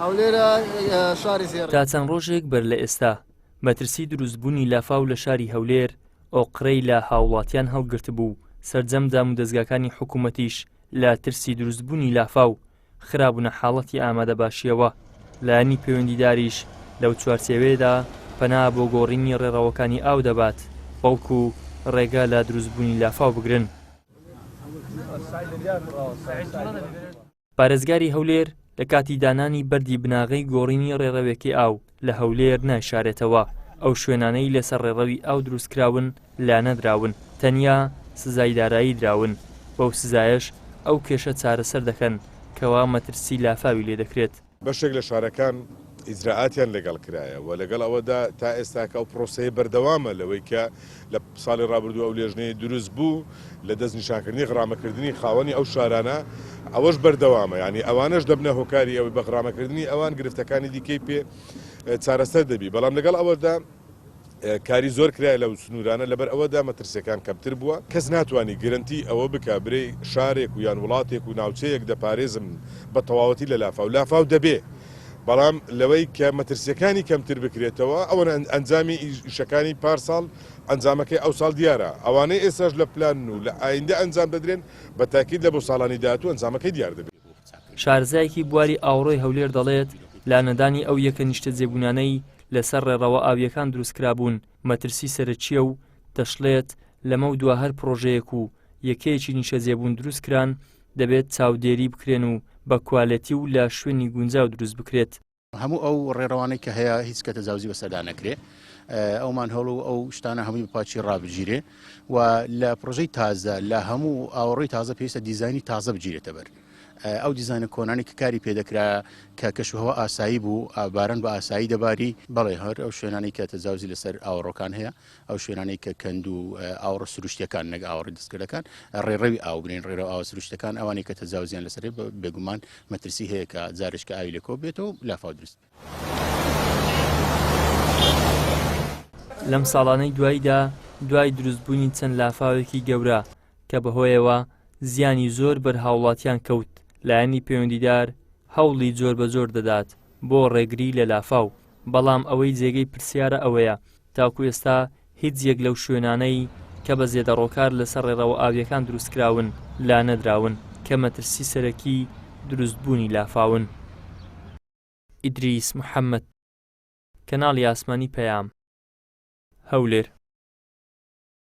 هەولێرە شاری زێڕین. تا چەند ڕۆژێک بەر لە ئێستا، مەترسی دروستبوونی لافاو لە شاری هەولێر ئۆقرەی لە هاوڵاتیان هەڵگرتبوو و سەرجەم دامودەزگاکانی حکوومەتیش لە ترسی دروستبوونی لافاو خرابوونە حاڵەتی ئامادەباشییەوە، لایەنی پەیوەندیداریش لەو چوارچێوەیەدا پەنا بۆ گۆڕینی ڕێڕەوەکانی ئاو دەبات، بەڵکو ڕێگە لە دروستبوونی لافاو بگرن. پارێزگاری هەولێر لە کاتی دانانی بەردی بناغەی گۆڕینی ڕێڕەوێکی ئاو لە هەولێر نایشارێتەوە، ئەو شوێنانەی لەسەر ڕێڕەوی ئاو دروستکراون لانەدراون، تەنیا سزای دارایی دراون، بەو سزایەش ئەو کێشە چارەسەر دەکەن کەوا مەترسی لافاوی لێدەکرێت. بەشێک لە شارەکان ئیجرائاتیان لەگەڵ کرایە و لەگەڵ ئەوەدا تا ئێستاکە ئەو پرۆسەیە بەردەوامە لەوەی کە لە ساڵی ڕابردوو ئەو لێژنەیە دروست بوو لە دەستنیشانکردنی غرامەکردنی خاوەنی ئەو شارانە ئەوەش بەردەوامە یانی ئەوانەش دەبنە هۆکاری ئەوەی بە غرامەکردنی ئەوان گرفتەکانی دیکەی پێ چارەسەر دەبی بەڵام لەگەڵ ئەوەدا کاری زۆر کرایە لەو سنوورانە لەبەر ئەوەدا مەترسیەکان کەمتر بووە. کەس ناتوانی گرەنتی ئەوە بکا برێی شارێک و یان وڵاتێک و ناوچەیەک دەپارێزم بە تەواوەتی لە لافاو. لافاو دەبێ بەڵام لەوەی کە مەترسیەکانی کەمتر بکرێتەوە ئەوە ئەنجامی ئیشەکانی پار ساڵ ئەنجامەکەی ئەو ساڵ دیارە ئەوانەی ئێستاش لە پلانن و لە ئایندە ئەنجام دەدرێن بە تاکید لە بۆ ساڵانی داهاتوو ئەنجامەکەی دیار دەبێ. شارەزایەکی بواری ئاوەڕۆی هەولێر دەڵێت، لانەدانی ئەو یەکە نیشتەجێبوونانەی لەسەر ڕێڕەوە ئاوییەکان دروستکرابوون مەترسی سەرەکییە و دەشڵێت، لەمەودوا هەر پڕۆژەیەک و یەکەیەکی نیشەجێبوون دروستکران دەبێت چاودێری بکرێن و بە کوالێتی و لە شوێنی گونجاو دروست بکرێت. هەموو ئەو ڕێڕەوانەی کە هەیە هیچ کە تەجاوزی بەسەردا نەکرێ ئەو مانهۆڵ و ئەو شتانە هەمووی بە پاکی ڕابگیرێ و لە پرۆژەی تازە لە هەموو ئاوەڕۆی تازە پێویستە دیزانی تازە بگیرێتە بەر. ئەو دیزانە کۆنانی کە کاری پێدەکرا کە کەشوهەوا ئاسایی بوو باران بە ئاسایی دەباری بەڵێ هەر ئەو شوێنانەی کە تەجاوزی لەسەر ئاوەڕۆکان هەیە ئەو شوێنانەی کە کەند و ئاوڕە سروشتیەکان نەک ئاوەڕی دەستکردەکان ڕێڕەوی ئاو بنین ڕێرە ئاوە سروشتەکان ئەوانەی کە تەجاوزیان لەسەر بێگومان مەترسی هەیە کە جارێک کە ئاوی لێکۆ بێتەوە لافاو دروست لەم ساڵانەی دواییدا دوای دروستبوونی چەند لافاوێکی گەورە کە بەهۆیەوە زیانی زۆر بەر هاوڵاتیان کەوت، لایەنی پەیوەندیدار هەوڵی جۆربەجۆر دەدات بۆ ڕێگری لە لافاو، بەڵام ئەوەی جێگەی پرسیارە ئەوەیە تاکو ئێستا هیچ یەک لەو شوێنانەی کە بە زێدەڕۆکار لەسەر ڕێڕەوە ئاوییەکان دروستکراون لانەدراون کە مەترسی سەرەکی دروستبوونی لافاون. ئیدریس محەمەد، کەناڵی ئاسمانی پەیام، هەولێر.